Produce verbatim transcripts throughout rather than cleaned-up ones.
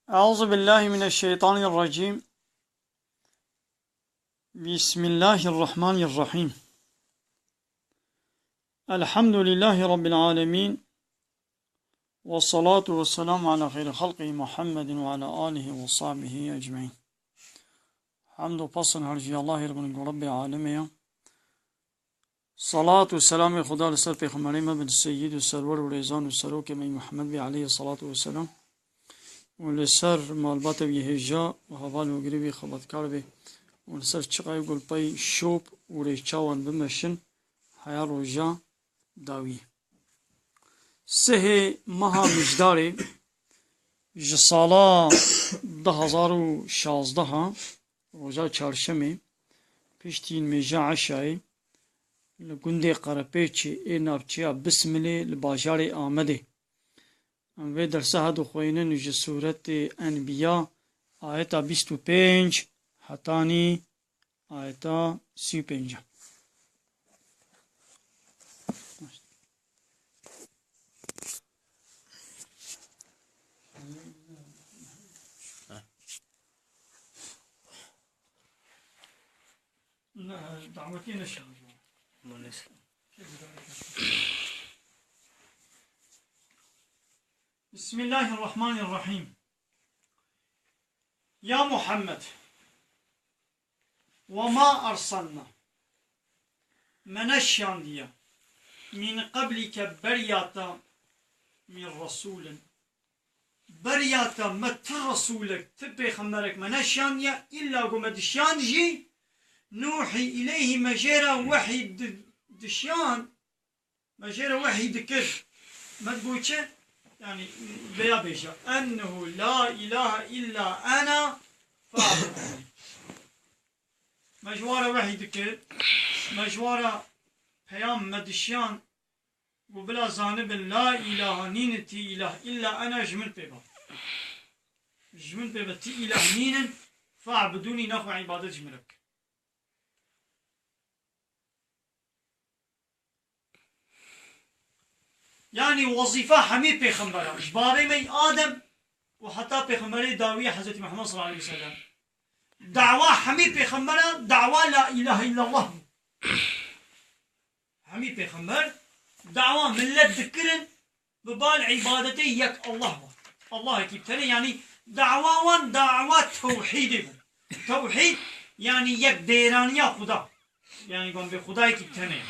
أعوذ بالله من الشيطان الرجيم. بسم الله الرحمن الرحيم. الحمد لله رب العالمين. والصلاة والسلام على خير خلقه محمد وعلى آله وصحبه أجمعين. Hamd û pasin her jî Allahê re bin ku Rebbê alemê ye. Salat û selamê Xuda li ser Pêxemberê me bin, Seyyid û Serwer û Rêzan û Serokê me Muhammed bê aleyhî salatu ve selam. Û li ser malbata wî hêja û heval û girê wî xebatkar bê û li ser çiqayê ku li pey şop û rêçawan bimeşin heya roja dawî. Sihê meha Mijdarê ji sala du hazar û şazdeh, roja çarşemê, piştî nimêja eşayê, li gundê Qerepêçê ê navçeya Bismilê li bajarê Amedê. Em vê dersa hadu xweynin ji sûretê Enbiya, ayeta bîst û pênc hetanî ayeta sî û pênc. بسم الله الرحمن الرحيم. يا محمد، وما أرسلنا، me neşiyandiye, min qeblike, beriya te, min resûlin, beriya te me ti resûlek, ti pêxemberek me neşiyandiye, îlla ku me dişiyand jî, nûhî îleyhî, me jê re wehî di-, dişiyand, me jê re wehî dikir. Me digot çi? Yanî, vêya bêje, ennehu la ilahe illa ena fa'budûnî. Me ji wan re wehî dikir, me ji wan re peyam me dişiyan, û bila zanibin la ilahe, nînin ti îlah, illa ena, ji min pê be. Ji min pê be, ti îlah nînin, fa'budûnî, nexwe îbadet ji min re bikin. Yanî wezîfa hemî pêxembera, ji bavê me yî Adem û heta pêxemberê dawî Hezretî Muhammed sallallahu aleyhi ve sellem. Dawa hemî pêxembera, dawa la ilahe illallah bû. Hemî pêxember dawa millet dikirin, bi bal îbadetê yek Allah wan. Allahekî bi tenê, yanî dawa wan dawa tewhîdê bû. Tewhîd, yanî yek dêraniya Xuda. Yanî gon bê Xudayekî bi tenê.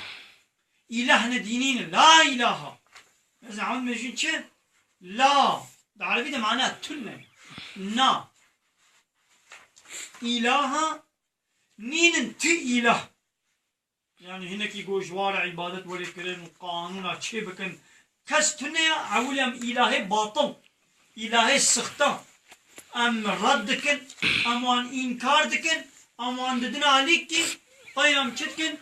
Îlah ne dînî ne. La ilaha. Ez ewn mejin çi? La. Di erebî de mana tune. Na. Îlaha nînin ti îlah. Yanî hinekî ku ji wan re îbadet werê kirin û qanûna çê bikin. Kes tune ye, ewil em îlahê batil, îlahê sixte em red dikin, em wan înkar dikin, em wan didin alîkî, pey em çi dikin?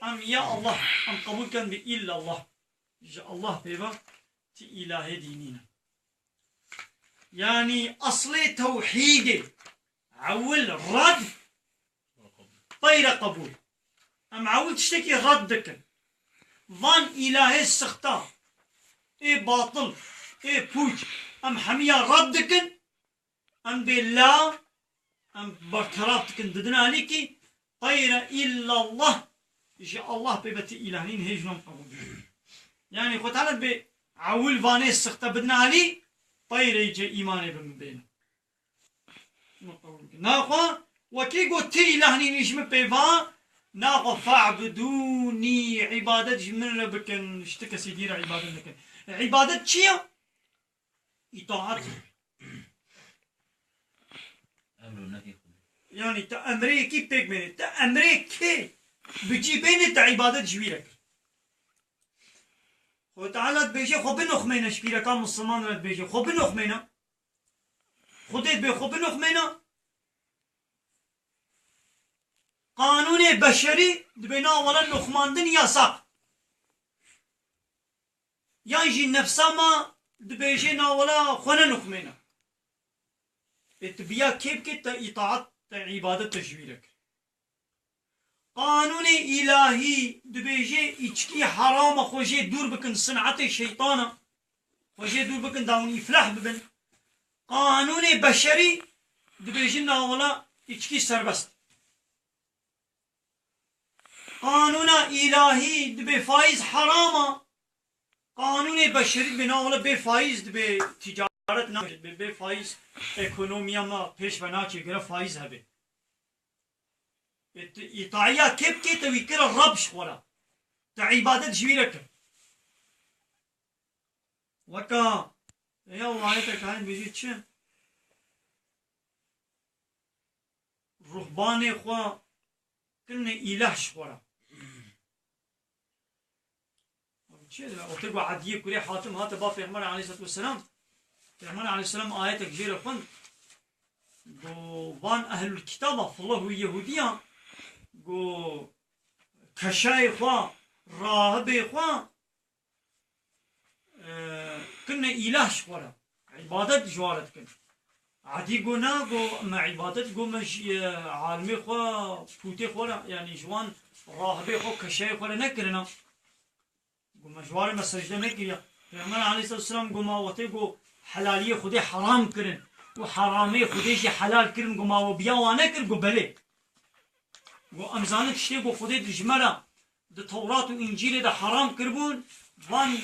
Em ya Allah, em qebûl kin bi illallah. Ji Allah pê ve ti îlahê dînî ne. Yanî eslê tewhîdê ewil red, pey re qebûl. Em ewil tiştekî red dikin. Van îlahê sixta, ê batil, ê pûç, em hemiya red dikin. Em bê la, em berteraf dikin, didin alîkî, pey re illallah, ji Allah pê ve ti îlah nîn, hêj nom qebûl. Yanî Xwe Teala bê ewil vanê sixte bidin alî, pey re îce îmanê bi min bêne. Naxwe, wekî got ti îlah nîn ji min pê va, naxwe fa'budûnî, îbadet ji min re bikin, ji ti kesî dî re îbadet nekin. Îbadet çi ye? Îtaat. Emr û nehy Xwedê. Yanî te emrê yekî pêk bênê. Te emrê kê bi cî bênê, te îbadet ji wî re kir. Xwe Teala dibêje, xwe binoxmêne, ji pîreka misilman re dibêje, xwe binoxmêne. Xwedê dibê xwe binoxmêne. Qanûnê beşerî dibê na wele noxmandin yasak. Yan jî nefsa me dibêje na wela xwe nenoxmêne. Ê tu biya kê bikê, te îtaat, te îbadet te ji wî re kir. Qanûnê îlahî dibêje îçkî heram e, xwe jê dûr bikin, sinetê şeytan e. Xwe jê dûr bikin, da hûn îflah bibin. Qanûnê beşerî dibêjin na wela îçkî serbest. Qanûna îlahî dibê faîz heram a. Qanûnê beşerî dibê na wela bê faîz dibê ticaret nabe, bê, bê faîz ekonomiya me pêş ve naçê, gere faîz hebe. E, tu îtaiya kê bikê, te wî kire Reb ji xwe re. Te îbadet ji wî re kir. Weka, eya û ayetek heye dibêje çi? Ruhbanê xwe kirine îlah ji xwe re. Çi dibe? Ote ku Ediyê kurê Hatim hate ba Pêxember aleyhisselatu vesselam. Pêxember aleyhisselam ayetek jê re xwend. Go van ehlul kitaba, fileh û Yehudiyan, go keşayê xwe, rahibê xwe, e, kirine îlah ji xwe re. Îbadet ji wan re dikin. Edî go na, go me îbadet, go me ji, e, alimê xwe, pûtê xwe re, yanî ji wan rahibê xwe, keşayê xwe re nekirina. Go me ji wan re me secde nekiriya. Pêxember aleyhisselatu vesselam go ma wetê go helaliyê Xwedê heram kirin û heramê Xwedê jî helal kirin, go ma we biya wan nekir, go belê. Go em zanin tiştê go Xwedê di ji me re di Tewrat û Încîlê de heram kiribûn, van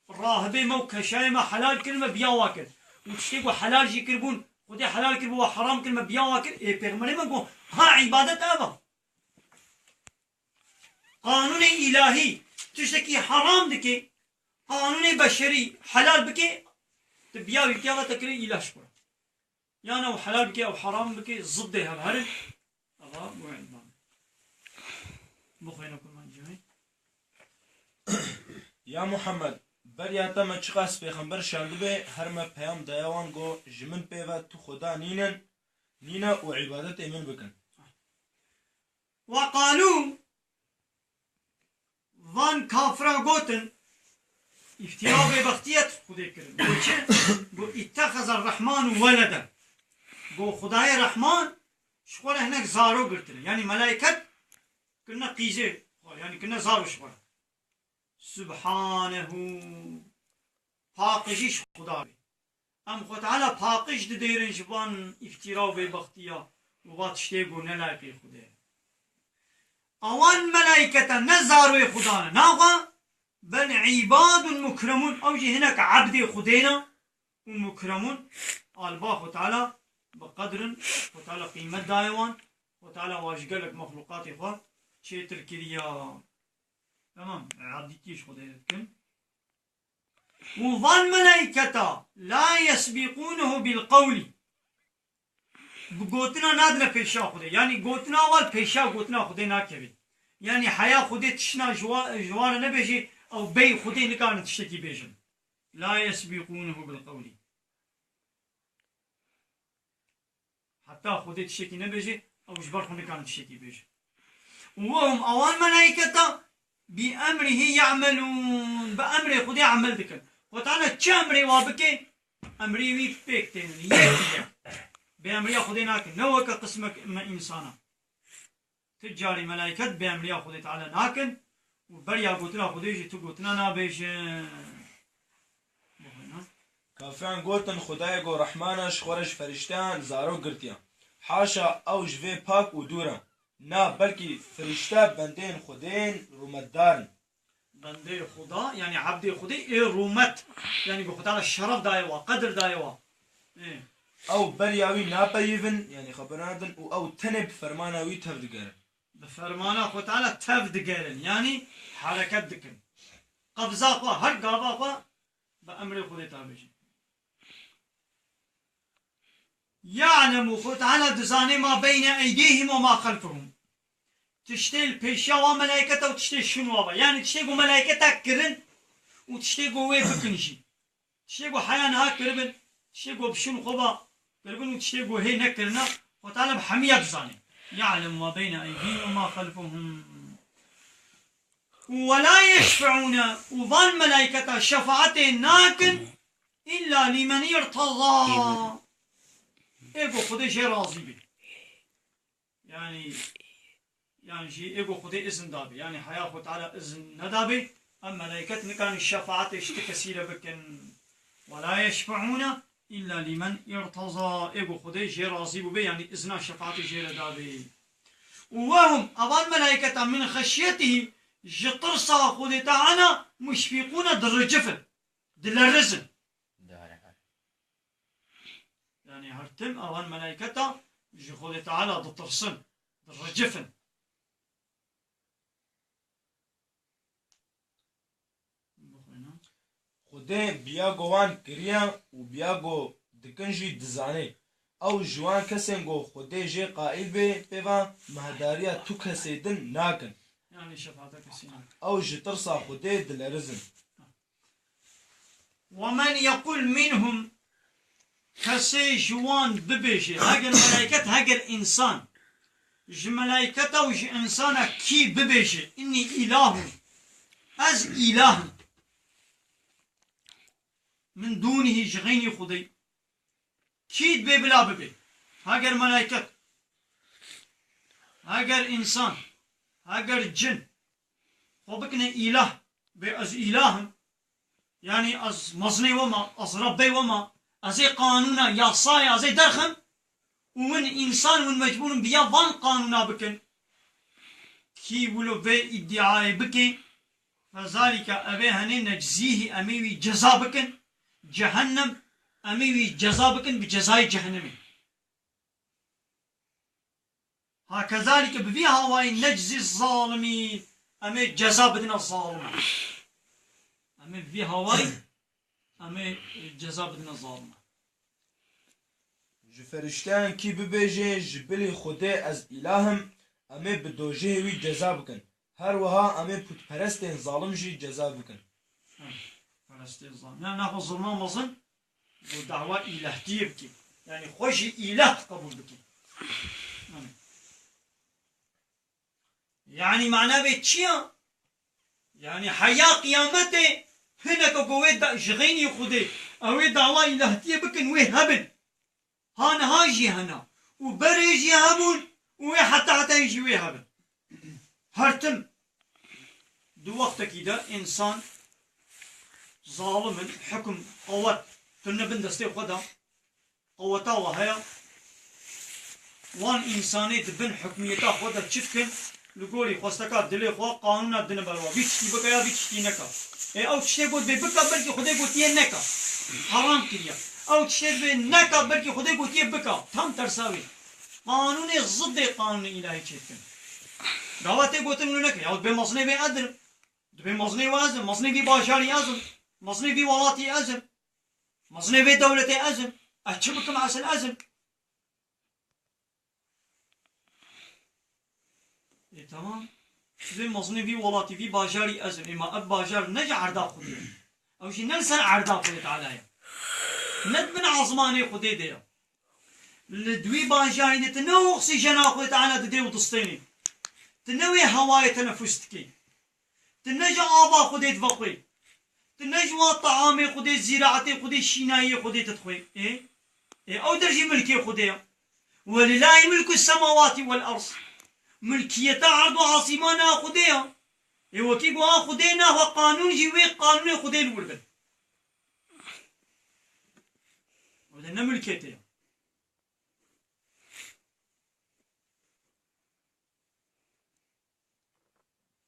rahibê me û keşayê me helal kirin, me biya wa kir. Û tiştê go helal jî kiribûn, Xwedê helal kiribû, we heram kir, me biya wa kir. Ê pêxemberê me go, ha îbadet ev e. Qanûnê îlahî tiştekî heram dike, qanûnê beşerî helal bike, tu biya wî, biya ve te kirê îlah ji xwe re. Yan ew helal bike, ew heram bike, ziddê hev herin. Eva bu îman. Bixwîne kurmancî wê. Ya Muhammed, beriya te me çiqas pêxember şandibe, her me peyam daye wan go, ji min pê ve tu Xuda nînin, nîne û îbadetê min bikin. وقالوا، van kafiran gotin, îftira û bêbextiye Xwedê kirin. Got çi? Got, اتخذ الرحمن ولدا. Got, Xwedayê Rehman ji xwe re hinek zarok girtine. Yanî melayket kirine qîzê xwe, yanî kirine zaro ji xwe re. Subhanehu. Paqijî ji Xuda be. Em Xwe Teala paqij didêrin ji van îftira û bêbextiya û va tiştê ku ne layqê Xwedê ye. Awan melayketa ne zaroyê Xuda ne. Naxwe, bel îbadun mukremun. Ew jî hinek ebdê Xwedê ne û mukremun. Alba Xwe Teala bi qedr in. Xwe Teala qîmet daye wan. Xwe Teala wan ji gelek mexlûqatê xwe çêtir kiriya. Temam. Ebdîtiyê ji Xwedê dikin. Û van melayketa, la yesbîqûnehu bil qewlî. Bi gotina nadine pêşiya Xwedê. Yanî gotina wan pêşiya gotina Xwedê nakevê. Yanî heya Xwedê tiştna ji wa-, ji wan re nebêjê, ew bêyî Xwedê nikarin tiştekî bêjin. La yesbîqûnehu bil qewlî. Heta Xwedê tiştekî nebêje, ew ji ber xwe nikarin tiştekî bêje. Û wehum, awan melayketa, bi emrihî ye'melûn, bi emrê Xwedê emel dikin. Xwe Teala çi emrê wa bike, emrê wî pêk tênin. Yek ye. Bê emriya Xwedê nakin. Ne weke qismek me însana. Tu carî melayket bêemriya Xwedê Teala nakin û beriya gotina Xwedê jî tu gotina nabêjin. Kafiran gotin, Xwedayê go Rehman e, ji xwe re ji ferişteyan zarok girtiya. Haşa, ew ji vê pak û dûr e. Na, belkî ferişte bendeyên Xwedê yên rûmetdar in. Bendeyê Xuda, yanî ebdê Xwedê ê rûmet. Yanî ku Xwedê Teala şeref daye wa, qedir daye wa. Ê. Ew beriya wî napeyivin, yanî xeber nadin û ew tenê bi fermana wî tev digerin. Bi fermana Xwedê Teala tev digerin, yanî hereket dikin. Qebza xwe, her gava xwe bi emrê Xwedê Teala bêjin. Ya'lemu, Xwedê Teala dizane ma beyne eydîhim ve ma xelfehum. Tiştê li pêşiya wa melayketa û tiştê şûn wa ve. Yanî tiştê ku melayketa kirin û tiştê ku wê bikin jî. Tiştê ku heya niha kiribin, tiştê ku bi şûn xwe ve kiribin û tiştê ku hê nekirine, Xwedê Teala bi hemiya dizane. Ya'lemu ma beyne eydîhim ve ma xelfehum. Û ve la yeşfeûne, û van melayketa şefaetê nakin, îlla lîmen îrteza. Ê ku Xwedê jê razî be. Yanî, yan jî ê ku Xwedê izin dabe. Yanî heya Xwedê Teala izin nedabe, em melayket nikarin şefaetê ji ti kesî re bikin. Ve la yeşfeûne إلا لمن ارتضى, ê ku Xwedê jê razî bûbe, yanî izna şefaatê jê re dabe. Û wehum, evan melaîketa, min xeşyetihî, ji tirsa Xwedê Teala, muşfîqûne, diricifin, dilerizin. Yanî her tim evan melaîketa ji Xwedê Teala ditirsin, diricifin. Xwedê biya go wan kiriye û biya go dikin jî dizane. Ew ji wan kesên go Xwedê jê qaîl bê, pê va mehdariya tu kesê din nakin. Yanî şefaata kesî nakin. Ew ji tirsa Xwedê dilerizin. ومن يقل منهم, kesê ji wan bibêje, heger melaiket, heger însan, ji melaiketa û ji însana kî bibêje, "Inni ilahun, ez îlah im, min dûnihî, ji xeynî Xwedê", kî dibê bila bibê, heger melaiket, heger însan, heger cin, xwe bikine îlah, bê ez îlah im, yanî ez mezinê we me, ez Rebbê we me, ez ê qanûna, yasaya, ez ê derxim û win însan, win mecbûr in biya van qanûna bikin. Kî wilo vê îdîayê bike, fezalike, ev ê henê neczîhî, em ê wî ceza bikin, cehennem, em ê wî ceza bikin bi cezayê cehennemê. Ha kezalike bi vî hawayî neczî zalimîn, em ê ceza bidine zaliman. Em ê bi vî hawayî, em ê ceza bidine zaliman. Ji ferişteyan kî bibêje, ji bilî Xwedê ez îlah im, em ê bi dojehê wî ceza bikin. Her wiha em ê pûtperestên zalim jî ceza bikin. Perestê zalim. Yanî naxwe zilma mezin, û dawa îlahtiyê bike. Yanî xwe jî îlah qebûl bike. Yanî, yanî mana vê çi ya? Yanî heya qiyametê hineke ku wê da-, ji xeynî Xwedê, ew ê dawa îlahtiyê bikin, wê hebin. Ha niha jî hene. Û berê jî hebûn û wê heta heta jî wê hebin. Her tim di wextekî de însan zalim in, hukm, qewet tune bin destê xwe de, qeweta we heye. Wan însanê di bin hukmiyeta xwe de çi dikin? Li gorî xwesteka dilê xwe qanûna dine ber we. Vî tiştî bike ya vî tiştî neke. Ê ew tiştê got bê bike, belkî Xwedê gotiye neke. Heram kiriye. Ew tiştê bê neke, belkî Xwedê gotiye bike. Tam tersa wê. Qanûnê ziddê qanûnê îlahî çêdikin. Gava tê gotin wilo neke. Yahut bê mezinê vê ez im. Dibê mezinê we ez im. Mezinê vî bajarî ez im. Mezinê vî welatî ez im. Mezinê vê dewletê ez im. Ez çi bikim esil ez im. Ê, tamam. Tu dê mezinê vî welatî, vî bajarî ez im. Ê, ma ev bajar ne ji erda Xwedê ye. Ew jî ne li ser erda Xwedê Teala ye. Ne di bin ezmanê Xwedê de ye. Li di wî bajarî de tu ne oksîjena Xwedê Teala didê û distênê. Tu ne wê hewayê tenefus dikî. Tu ne ji ava Xwedê divexwê. Tu ne ji wa teamê Xwedê, zîraetê Xwedê, şînayiyê Xwedê tu dixwê. Ê? Ê, ew der jî milkê Xwedê ye. Welillahî milku semawatî wel erd. Milkiyeta erd û asîmana Xwedê ye. Ê, wekî ku a Xwedê naxwe qanûn jî wê qanûnê Xwedê li wir bin. Ew de ne milkê te ye.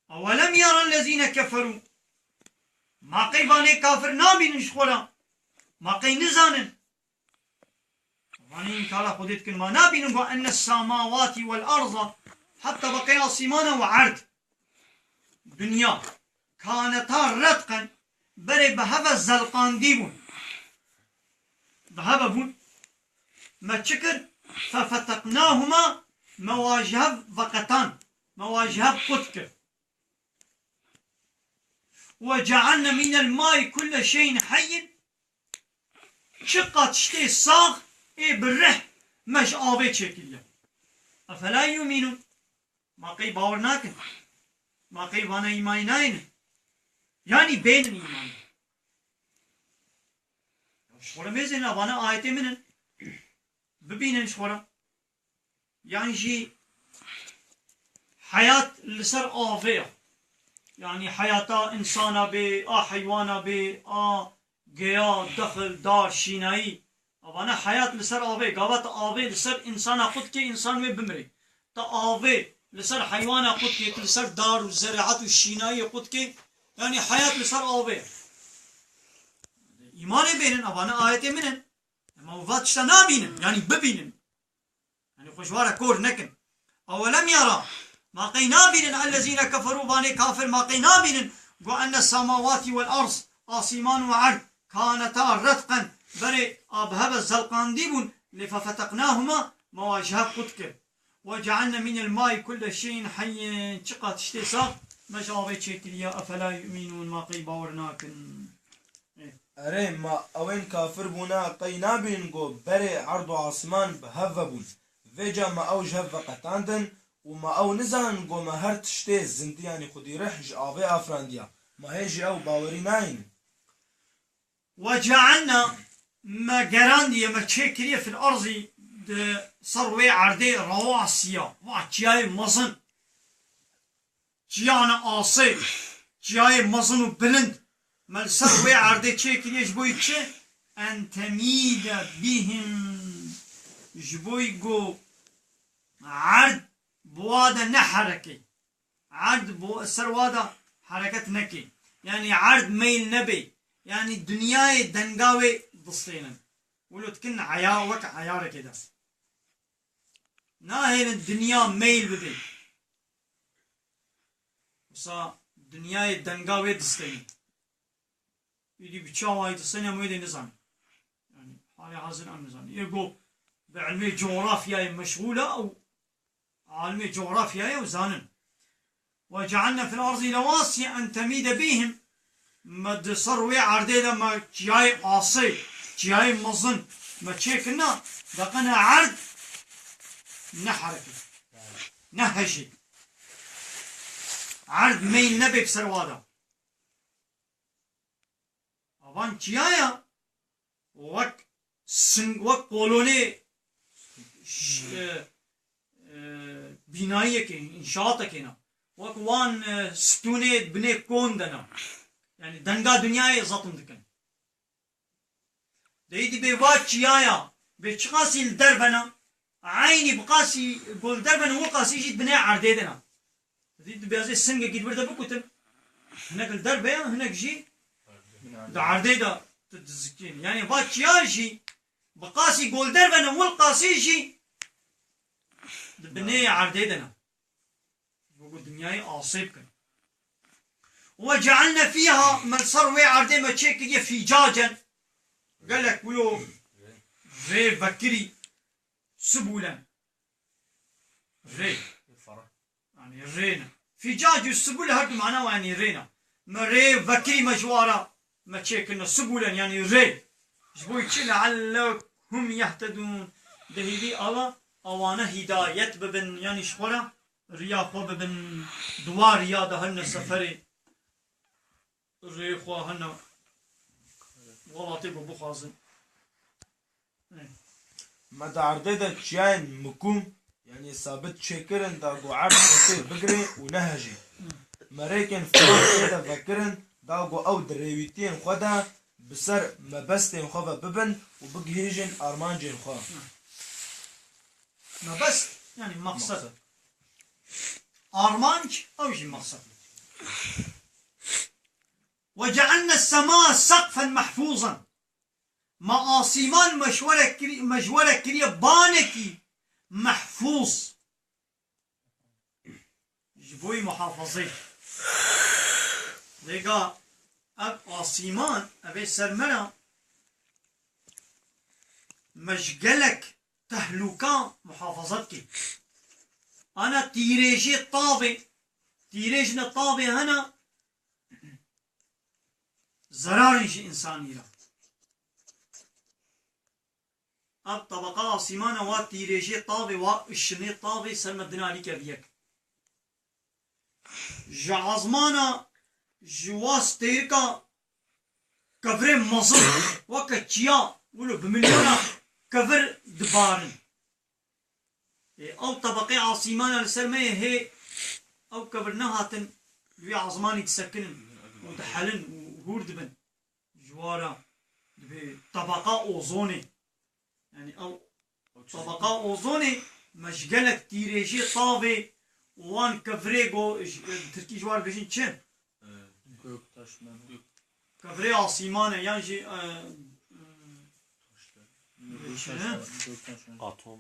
Ewelem yera lezîne keferû. Ma qey vanê kafir nabînin ji xwe re? Ma qey nizanin? Vanê înkara Xwedê dikin, ma nabînin ku enne semawatî wel erza, heta beqê asîmana we erd, dinya, kaneta retqen, berê bi hev ve zelqandî bûn. Bi hev ve bûn. Me çi kir? Fefeteknahuma, me wa ji hev veqetan. Me wa ji hev qut kir. Ve cealne mînel maî kulle şeyin heyyin. Çiqa tiştê sax ê bi rih me ji avê çêkiriye. Efela yumînûn. Ma qey bawer nakin? Ma qey vana îmanî nayênin? Yanî bênin îmanî. Ya ji xwe re mêzêne, vana ayetê min in. Bibînin ji xwe re. Yan jî heyat li ser avê ye. Yanî heyata însana bê, a heywana bê, a geya, dexil, dar, şînayî, Vana heyat li ser avê, gava tu avê li ser însana qut kê, însan wê bimirê. Tu avê li ser heywana qut kê, tu li ser dar û zeraet û şînayiyê qut kê, yanî heyat li ser avê. Îmanê bênin, evane ayetê min in. Ema va tişta nabînin, yanî bibînin. Yanî xwe ji wa re kor nekin. Ewelem yera, ma qey nabînin, ellezîne keferû, vanê kafir, ma qey nabînin, ku enne semawatî wel arz, asîman û erd, kaneta retqen, berê a bi hev e zelqandî bûn, lê fefeteqnahuma, me wa ji hev qut kir. Ve cealne minel maî kulle şeyin heyyin, çiqa tiştê sax, me ji avê çêkiriye, efela yu'minûn, ma qey bawer nakin. Erê, ma ewên kafir bûne qey nabînin ku berê erd û asîman bi hev ve bûn. Vêca me ew ji hev veqetandin û me ew nizanin ku me her tiştê zindî, yanî xwedî rih ji avê afirandiya. Ma hê jî ew bawerî nayînin. Ve cealna, me gerandiye, me çêkiriye fil erzî, di ser wê erdê rawasiya, va çiyayê mezin. Çiyane asê, çiyayê mezin û bilind, me li ser wê erdê çêkiriye ji bo yî çi? En temîde bîhim, ji bo yî ku erd bi wa de nehereke. Erd bo ser wa de hereket neke. Yanî erd meyl nebe. Yanî dinyayê denga wê distênin. Wilo dikin eya wek eyarekê de. Nahêlin dinya meyl bibe. Wisa dinyayê denga wê disteyî. Îdî bi çawa yê disteyî em wê dê nizanin. Yanî halê hazir em nizanin. Yê go bi ilmê coğrafyayê meşgûl e û alimê coğrafyayê ew zanin. Ve cealne fil erzî lewasiye en temîde bîhim. Me di ser wê erdê de me çiyayê asê, çiyayê mezin me çêkirina, deqene erd nehereke, nehejê. Erd meyl nebe bi ser wa de. Avan çiyaya wek sing, wek kolonê ş-, e, e, bînayiyekê, înşaatekê ne. Wek wan, e, stûnê binê kon de ne. Yanî denga dinyayê zetim dikin. Dey dibê va çiyaya bê çiqasî li derve ne, eynî bi qasî ku li derve ne, wê qasî jî binê erdê de ne. Dî dibê ez ê singekî li vir de bikutim. Hinek li derve ye, hinek jî di erdê de tu dizikînî. Yanî va çiya jî bi qasî ku li derve ne, wil qasî jî di binê erdê de ne. Ji bo ku dinyayê asê bikin. Ve cealne fîha, me li ser wê erdê me çêkiriye fîcacen. Gelek wilo rê vekirî, sibûlen. Rê. Yanî rê ne. Fîcac û sibûl her du mana wan yanî rê ne. Me rê vekirî me ji wa re me çêkirine. Sibûlen yanî rê. Ji bo çi? Leallehum yehtedûn. Di hêvî awa awane hîdayet bibin. Yanî ji xwe re riya xwe bibin. Di wa riya de hene seferê. Rê xwe hene welatê ku bixwazin. Me di erdê de çiyayên mikum, yanî sabit çêkirin, da ku erd xwetê bigire û nehejê. Me rêkên filan tê de vekirin, da ku ew di rêwîtiyên xwe de bi ser mebestên xwe ve bibin û bigihîjin armancên xwe. Mebest, yanî maqsed. Maqsed. Armanc, ew jî maqsed. Ve cealne sema seqfen mehfûzan. Ma asîman me ji we re kirî-, me ji we re kiriye banekî mehfûz. Ji bo yî muhafazê. Rêga ev asîman, ev ê ser me re me ji gelek tehlûka muhafaza dike. Ana tîrêjê tavê, tîrêjine tavê hene, zerarên ji însanî re. Ev tebeqa asîmana wa tîrêjê tavê, wa ışınê tavê ser me dinarî keviyek. Ji azmana, ji wa stêrika kevirê mezin, weke çiya, wilo bi milyona kevir dibarin. Ê, ew tebeqê asîmana li ser me ye, hê ew kevir nehatin, li wî azmanî disekinin û dihelin û hûr dibin. Ji wa re dibê tebeqa ozonê. Yanî ew tebeqa ozonê me ji gelek tîrêjê tavê û wan kevirê go, ji, bi tirkî ji wan dibêjin çi? Gök, taş, mermer. Kevirê asîmanê yan jî, e, e, Gök, taş, mermer. Atom.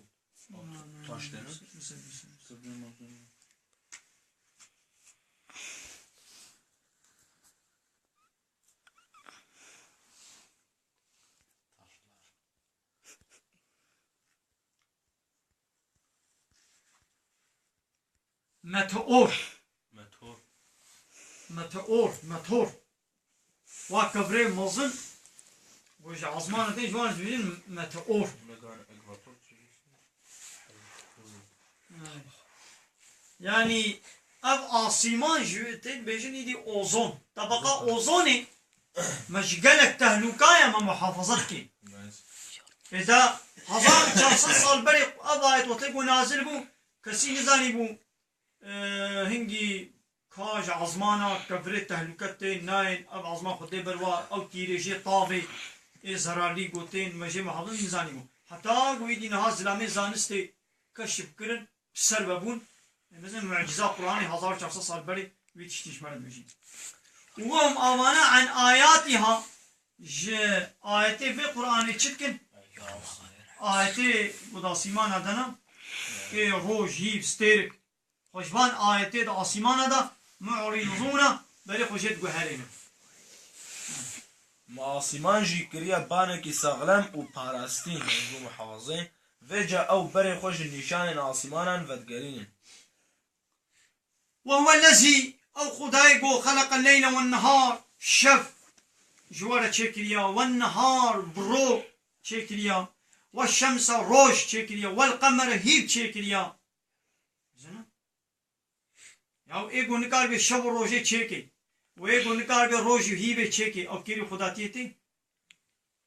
Taş, demir. Kevirê mermer. Meteor. Meteor. Meteor, meteor. Wa kevirê mezin, ku ji ezmanê tê ji wan dibêjin meteor. Megan ekvator çi? Yanî ev asîman jî tê dibêjin îdî ozon. Tebeqa ozonê me ji gelek tehlûkaya me muhafaza dike. Êda hezar û çar sed sal berê ev ayet wextê ku nazil bû, kesî nizanîbû, e, hingî ka ji ezmana kevirê tehlûke tên nayên, ev ezman xwe dê ber wa, ew tîrêjê tavê ê zerarlî gotên me jê muhafaza nizanîbû. Heta ku îdî niha zilamê zanistê keşif kirin, bi ser ve bûn. Em bizin muciza Qur'anê hezar û çar sed sal berê wî tiştî ji me re dibêjin. Û hum avana en ayatiha, ji ayetê vê Qur'anê çi dikin? Ayetê ku di asîmana de ne, ê roj, hîv, stêrik. Xwe ji van ayetê di asîmana de mu'rîzûne, berê xwe jê diguherêne. Me asîman jî kiriye banekî saxlem û parastî, mevzû muhafazê. Vêca ew berê xwe ji nîşanên asîmanan vedigerînin. Ve huwellezî, ew Xwedayê ku xeleqel leyla wen nehar, şev ji we re çêkiriya, wen nehar, bi ro çêkiriya, weş şemsa, roj çêkiriya, wel qemere, hîv çêkiriya. Zana? Ya ê ku nikaribe şev û rojê çêke, û ê ku nikaribe roj û hîvê çêke, ew kêrî xwedatiyê tê?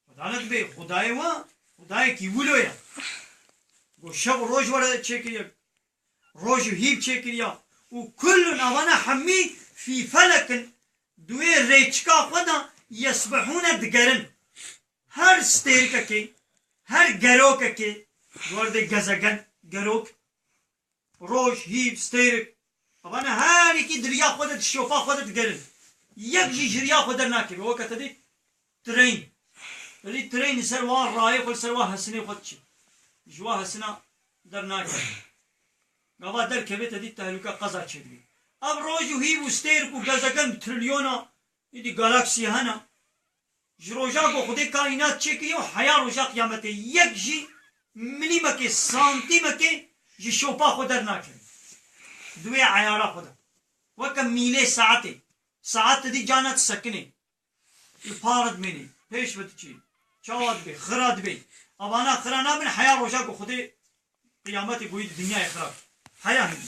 Xweda ne dibe, Xwedayê we, Xwedayekî wilo ye. Ku şev û roj were çêkiriye, roj û hîv çêkiriya. Û kullun, avana hemî fî felekin, di wê rêçika xwe de yesbihûne, digerin. Her stêrikekê, her gerokekê, ji werdê gezegen, gerok, roj, hîv, stêrik. Evane her yekî di riya xwe de, di şopa xwe de digerin. Yek jî ji riya xwe dernakeve. Weke te dî treyn. Te dî treyn li ser wa rayê xwe, li ser wa hesinê xwe diçe. Ji wa hesina dernakeve. Gava derkeve te dî tehlûke, qeza çêdibe. Ev roj û hîv û stêrk û gezegen bi trilyona, îdî galaksiyê hene. Ji roja ku Xwedê kaînat çêkiriye û heya roja qiyametê yek jî milîmekê, santîmekê ji şopa xwe dernakeve. Di wê eyara xwe de. Weke mîlê saetê. Saet te dî carna disekinê. Li par dimînê. Pêş ve diçî. Çawa dibê? Xira dibê. Evana xira nabin heya roja ku Xwedê qiyametê goyî di dinyayê xirab. Heya hindî.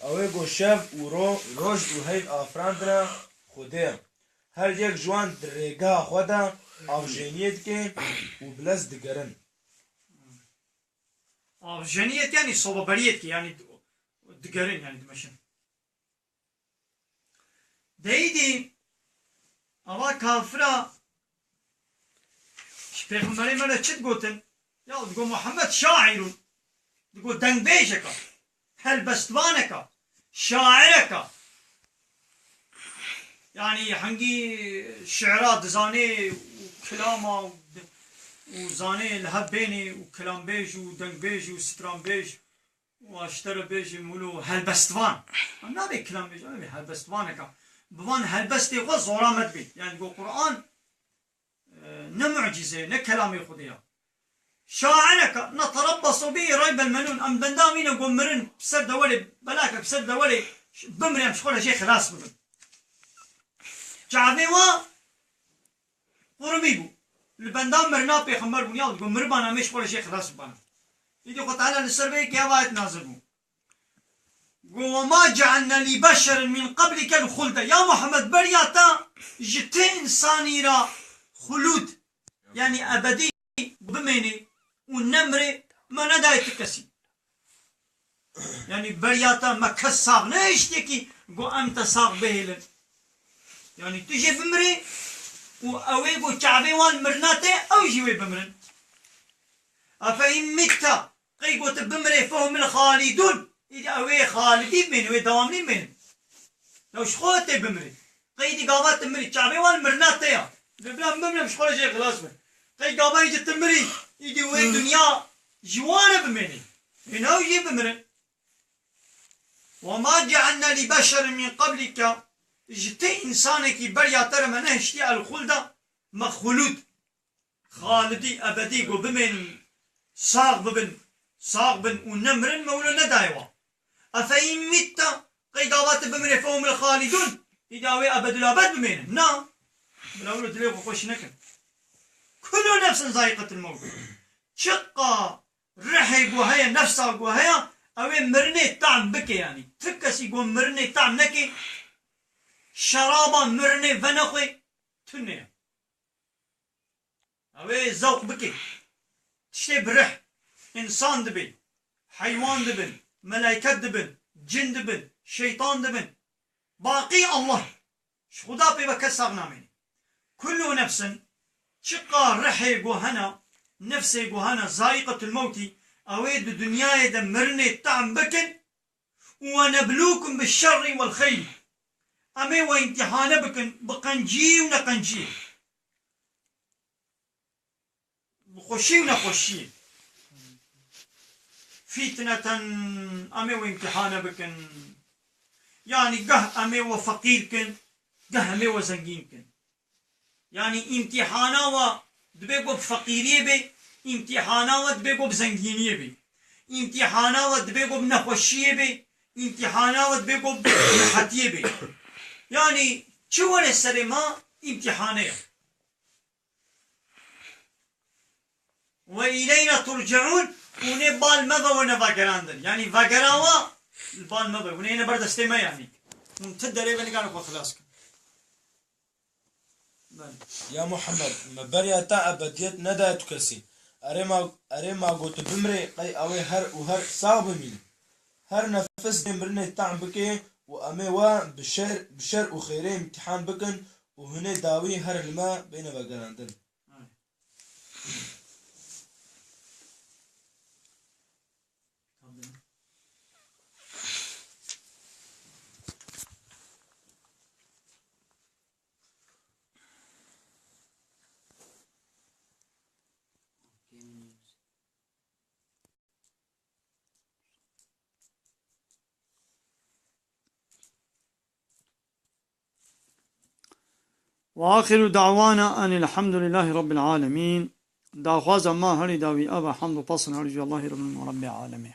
Ew ê ku şev û ro-, roj û heyv afirandina Xwedê ye. Her yek ji wan di rêgeha xwe de avjeniyê dike û bi lez digerin. Avjeniyê dike, yanî sobeberiyê dike, yanî digerin, yanî dimeşin. Deyîdî ava kafira ji pêxemberê me re çi digotin? Ya digo Muhammed şaîrun, digo dengbêjeka, helbestvaneka, şaireka. Yanî hengî şi'ra dizanê û kilama û, û zanê li hev bênê û kilambêj û dengbêj û stranbêj. Wa ji te re bêjim wilo helbestvan. Em nabê kilambêj, em ê helbestvaneka. Bi van helbestê xwe zora me dibê. Yani go Quran, e, ne mucîze ye, ne kelamê Xwedê ya. Şaireka, neterabbasu bî reybel menûn. Em benda wî ne go mirin, bi ser dewerê, belakek bi ser dewerê, bimrê em ji xwe re jê xilas bibin. Çavê wa Qurmî bû. Li benda mirina pêxember bûn, ya digo miribana me ji xwe re jê xilas bibana. Îdî Xwe Teala li ser vê yekê ev ayet nazil bû. Go, "Ve ma cealne lî beşerin min qeblike l-xulde." Ya Muhammed, beriya te ji ti insanî re xulûd, yanî ebedî bimênê û nemirê, me nedayê ti kesî. Yanî beriya te me kes sax nehiştiye kî go em te sax bihêlin. Yanî tu jê bimirê, û ew ê ku çavê wan mirina te, ew jî wê bimirin. Efe in mitte, qey got bimirê fehumul xalidun, îdî ew ê xalidî bimêne, wê dewamlî bimêne. Ew ji xwe tê bimirê. Qey dî gava tu mirî, çavê wan mirina te ya. Dê bila min bimirim, ji xwe re jê xilas be. Qey gava îdî tu mirî, îdî wê Hmm. dinya ji wan re bimêne. Ê, ew jî bimirin. Ve ma cealne li beşerin min qablike, ji ti însanekî beriya te re me nehiştiye el-xulda, me xulûd, xalidî, ebedî, ku bimênin, sax bibin, sax bin û nemirin, me wilo nedaye wan. Efe in mitte, qey gava tu bimirê, fehumul xalidun, îdî ew ê ebedul ebed bimênin. Na. Bila wilo dilê xwe xweş nekin. Kullu nefsin zaiqetul mewt. Çiqa rihê ku heye, nefsa ku heye, ew ê mirinê tam bike, yanî. Ti kesî ku mirinê tam neke, şeraba mirinê venexwe, tune ye. Ew ê zewq bike. Tiştê bi rih, însan dibe, heywan dibin, melaiket dibin, cin dibin, şeytan dibin. Baqî Allah. Ji Xuda pê ve kes sax namêne. Kullu nefsin, çiqa rihê ku hene, nefsê ku hene, zaiqetul mewtî, ew ê di dinyayê de mirinê tam bikin, û we neblukum bi şerri wel xeyr. Em ê we îmtîhane bikin bi qencî û neqenciyê. Bi xweşî û nexweşiyê. Fîtneten, em ê we îmtîhane bikin. Yanî geh em ê we feqîr kin, geh em ê we zengîn kin. Yanî îmtîhana we dibe ku bi feqîriyê be, îmtîhana we dibe ku bi zengîniyê be. Îmtîhana we dibe ku bi nexweşiyê be, îmtîhana we dibe ku bi rihetiyê be. Yanî çi were serê me, îmtîhane ye. Ve ileyna turceun, hûn ê bal me ve wene vegerandin. Yanî vegera we li bal me ve. Hûn ê yene ber destê me yanî. Hûn ti derê ve nikarin xwe xilas kin. Belê. Ya Muhammed, me beriya te ebediyet nedaye tu kesî. Erê ma, erê ma got tu bimrê, qey ew ê her û her sax bimîne. Her nefis dê mirinê tam bike û em ê we bi şer, bi şer û xêrê îmtîhan bikin û hinê dawî her li me bêne vegerandin. Ve axiru da'wana enil hamdülillahi rabbil alemin. Daxwaza ma herî dawî ev e, hamd û pesn herî ji Allahî Rabbil, Rabbil alemîn.